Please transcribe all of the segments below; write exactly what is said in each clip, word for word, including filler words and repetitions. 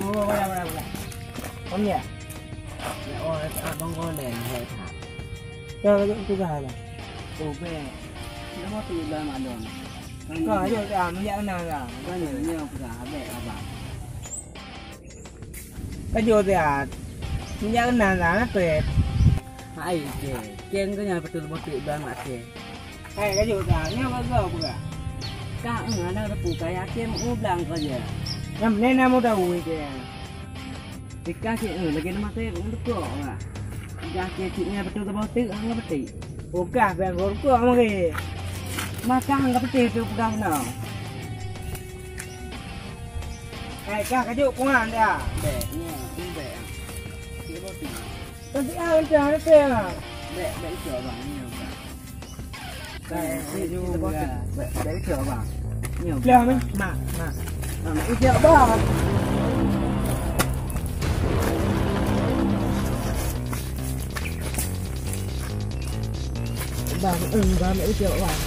Oh, boleh, boleh, boleh. Om ya? Ya, oh, abang boleh, hai, tak? Ya, betul, betul, dah, dah. Oh, bèk. Nak mau tu dah, Mak Don. Kau aja dah, minyak kena dah. Kan, ya, aku dah, bèk, abang. Ka jeuet siat. Meunyoe na, na, na trép. Hai, Cé. Cé, engkau nyan beutôi leumoh trép blang mak Cé. Hai, ka jeuet siat. Nyoe ka geupeugah. Ka, eh, aneuk teupeu kaya Cé meu blang keu jeuet. Nyang meunan na meudawi, Cé. Tika Cé, eh, lagèe na maté ngon rukok, Kak. Tika Cé, cit nyan beutôi leumoh trép, hana beutôi. Peugah, bèk ngon rukok, meuke. Maka hana beutôi tu peugah meunoe. Hai, kah kajok kuman dah. Bèk, nyoe, bèk. Cik Boti. Tapi ah, entah, entah. Bèk, bèk icok, bang. Nyoe, bang. Bèk, bèk icok, bang. Nyoe, bang. Lah, mak, mak. Mak, icok, bang. Bang, eh, bang, mak icok, bang.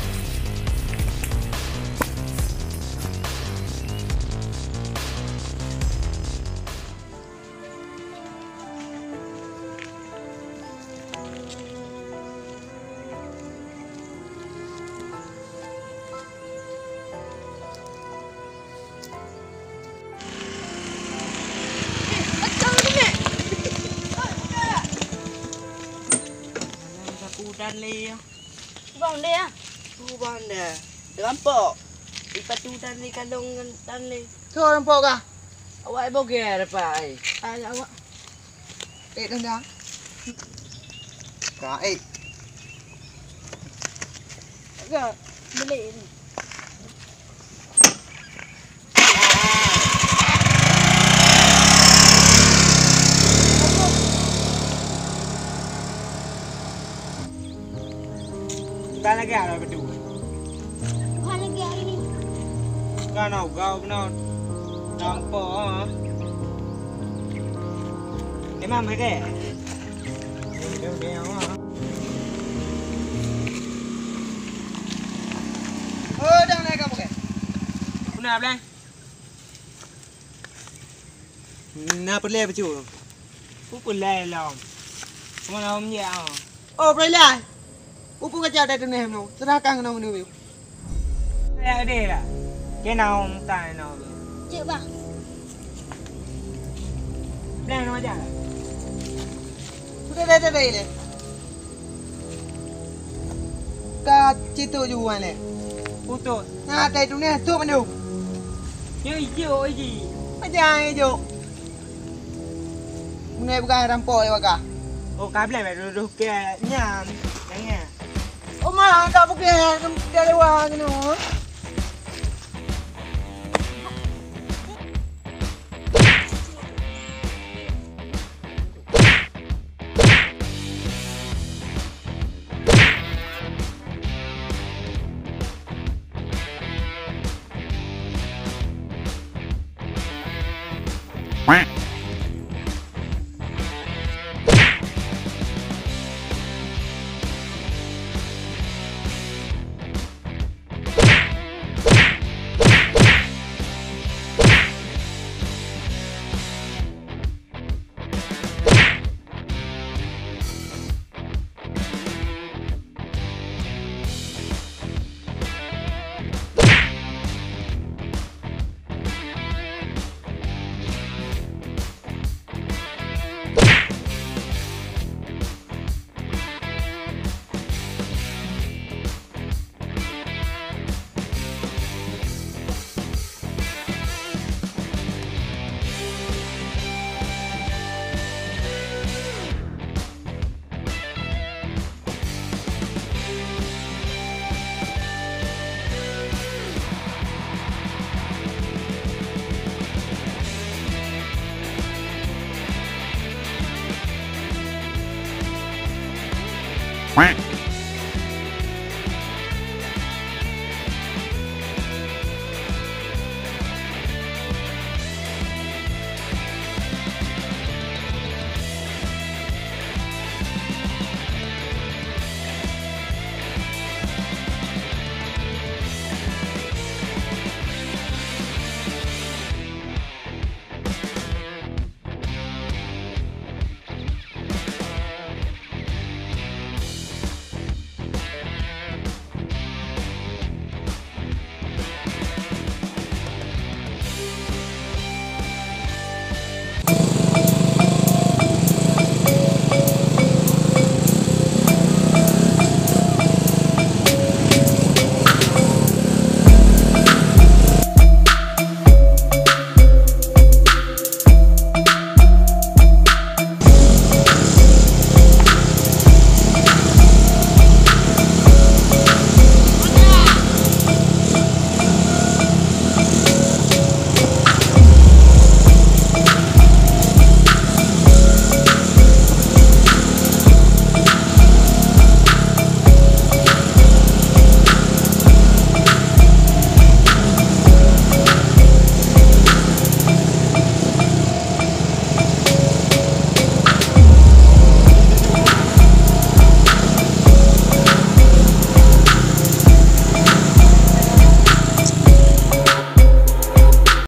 Sapu dan lé. Bang deh ah. Tu bang deh. Rampok. Di patu dan di kalong dan lé. Tu rampok kah? Awak bogé dapat ai. Ai awak. Eh, dah dah. Ka, eh. Ka, beli ni. Bukan lagi ada betul. Bukan lagi hari ni. Bukan, oh, kau benar. Nampak, ah. Memang mereka. Oh, dah naik kamu ke? Kenapa, Blang? Na peureulèe bacut? Peue peureulèe lom? Kamoe na hom nyak, oh. Oh, peureulèe. Peue-peue kacak that tunéh nyoe? Seurahkan keunoe meunyoe. Kaya deh lah. Kena hom tan nyoe. Cek, bah. Blang nama jak? Sudah dah dah dah. Ka citu juan lé. Putôh. Na tai tunéh tu mandum. Nyoe ijok iji. Macam ijok. Meunai bukan rampok lé waka. Oh, ka blém duduh ke nyam. Jangan. Oh, ma, tak bukan dia lewat kena.